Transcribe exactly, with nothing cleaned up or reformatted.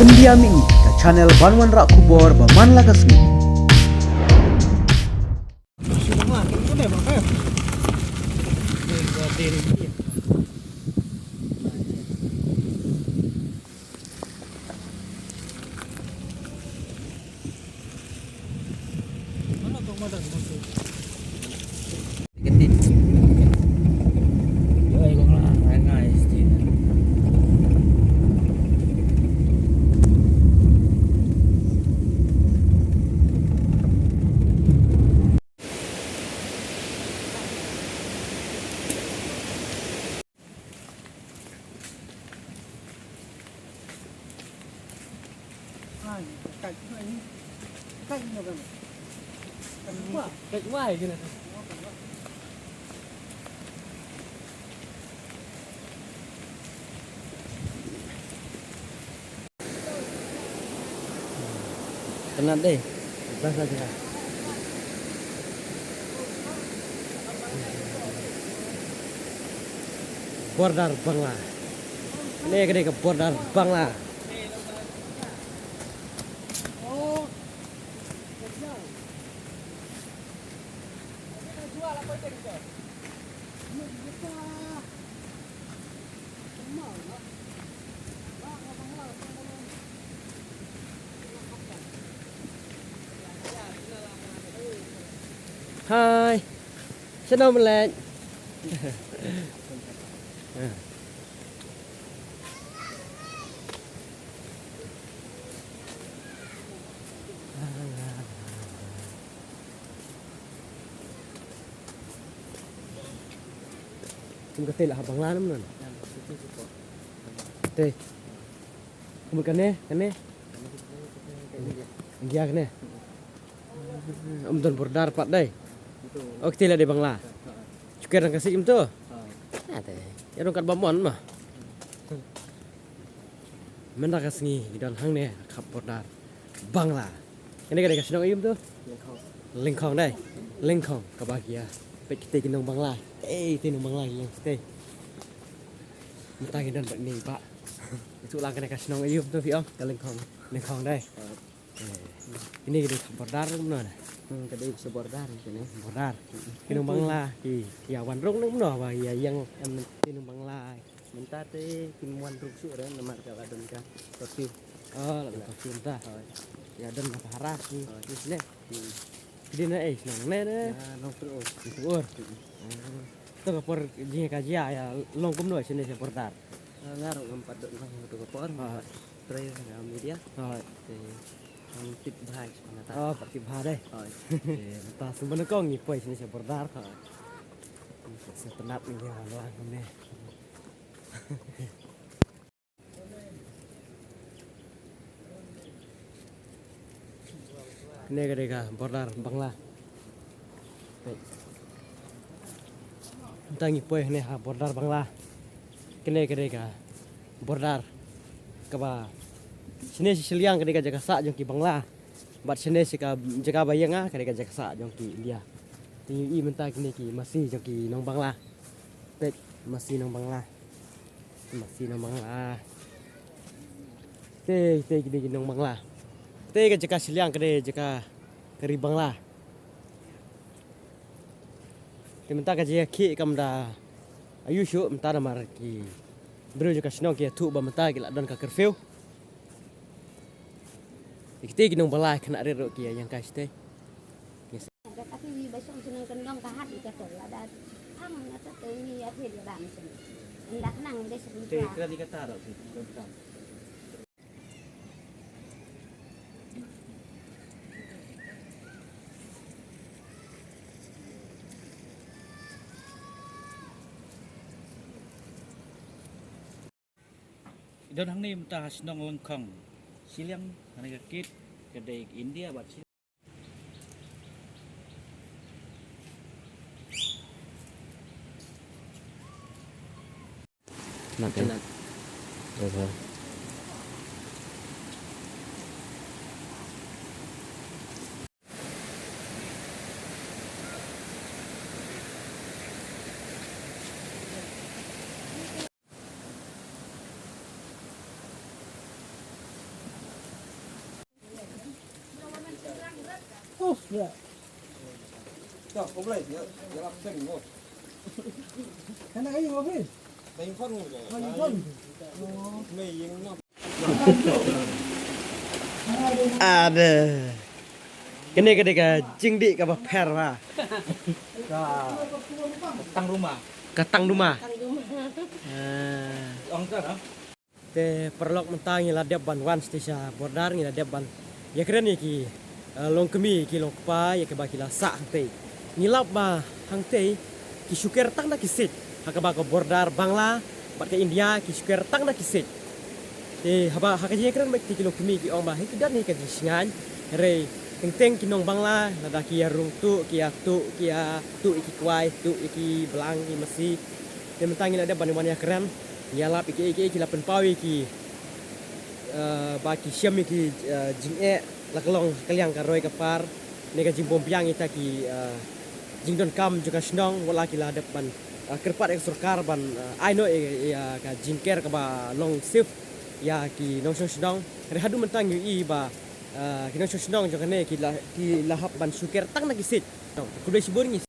India Mihni, ka channel ban wanrah khubor ba man la ka sngi. Kena deh. Bas aja. Border Bangla. Ni ka dei ka border Bangla. Hai. Shalom, Lek. Kum kata lah Bangla nam nan. Te. Kum kane, kane. India kane. Um don border pat dai. Ok, te lah dei Bangla. Chuker nang kasi im tu. Ate. Ya dong kat bamon mah. Mynta ka sngi ngi don hangne khap border Bangla. Kane ka dei ka shnong aïu to? Lyngkhong. Lyngkhong dei. Lyngkhong kaba ki ïa peit kitei ki nong Bangla. Ei, kitei nong Bangla ki ïa kitei. Mynta ngi don bad ine i bah. Ïathuh lang kane ka shnong aïu to phi ong? Ka Lyngkhong. Lyngkhong dei. Eh. Kine ki dei border kumno ne? Hmm, ka dei border kine. Border. Ki nong Bangla ki ïa wan rung ne kumno ba ïa ïeng em ki nong Bangla. Mynta te kim wan rung shuh re namar ka la don ka curfew. Oh, la don curfew mynta. Hooid. Ïa don ka pahara ki. Hooid. Ki ne. Hmm. Ki dei na ei nong ne ne. Ïa nong Pyrur. Nong Pyrur. Hmm. To ka por jingïakajia ïa long kumno shane sha border. Nga ruh ngam pat don lang to ka por. Hooid. Trei ha media. Hooid. Te ngam tip bha sha kata. Oh, pat tip bha dei. Hooid. Te mynta shu ban kong ngi poi shane sha border. Hooid. Sa tnat ngi wan lang kumne. Kane ka dei ka border Bangla. Mynta ngi poi hangne ha border Bangla. Kane ka dei ka border kaba shane shi shiliang ka dei ka jaka sah jong ki Bangla. Bad shane shi ka jaka ba ïeng ka dei ka jaka sah jong ki India. Ngi i mynta kine ki masi jong ki nong Bangla. Peit masi nong Bangla. Masi nong Bangla. Te, te ki dei ki nong Bangla. Te ka jaka shiliang ka dei jaka ka ri Bangla. Te mynta ka jingïakhih kam da aïu shuh mynta namar ki briew jong ka shnong ki ïathuh ba mynta ki la don ka curfew. Te kitei ki nong Bangla khynnah rit ruh ki ïa ïeng kai shatei. Ka kata wi ba shong shnong kyndong ka hat ïa ka tol lada ang na ka te ni ïa thir ïa dang shnong. Nda khnang de shnong. Te kra ni kata ruh te. I don hangne mynta ha shnong Lyngkhong. Shiliang hangne ka kit ka dei India bad Nat, eh? Nat. Dah, dah. Ïa. Ïa, ko Blei, ïa, ïa lap seng ko. Kan ai ko Blei. Teng kon ko. Teng kon. Oh. Mei ïing no. Ada. Kane ka dei ka jingdih kaba pher ba. Ka tang rumah. Ka tang rumah. Tang rumah. Ah. Ong ka, no? Te paralok, mynta ngi la dep ban wan sha border, ngi la dep ban ïakren ïa ki, eh, longkmie, ki longkpa, ïa kiba ki la sah hangtei. Ngi lap ba hangtei ki shu ker tang da ki siej. Ha kaba ka border Bangla bad ka India ki shu ker tang da ki siej. Te haba ha ka jingïakren bad ki longkmie ki ong ba hi ki don hi ka jingsngewsih. Hynrei teng teng ki nong Bangla lada ki ïa rung tuh, ki ïa tuh, ki ïa tuh ïa ki kwai, tuh ïa ki blang, ïa ki masi. Te mynta ngi la dep ban wan ïakren, ïalap ïa ki, ïa ki, ïa ki, la pynpaw ïa ki, eh, ba ki shem ïa ki, eh, jingeh la ka long ka liang ka roi ka par, ne ka jingbym biang ïa kita ki, eh, jingdonkam jong ka shnong, wat la ki la dep ban, eh, kyrpad ïa ka sorkar ban, eh, ai noh ïa, ïa ka jingker kaba long safe ïa ki nongshong shnong. Hynrei haduh mynta ngi ïohi ba, eh, ki nongshong shnong jong kane ki la, ki la hap ban shu ker tang na ki siej. Khublei shibun ngi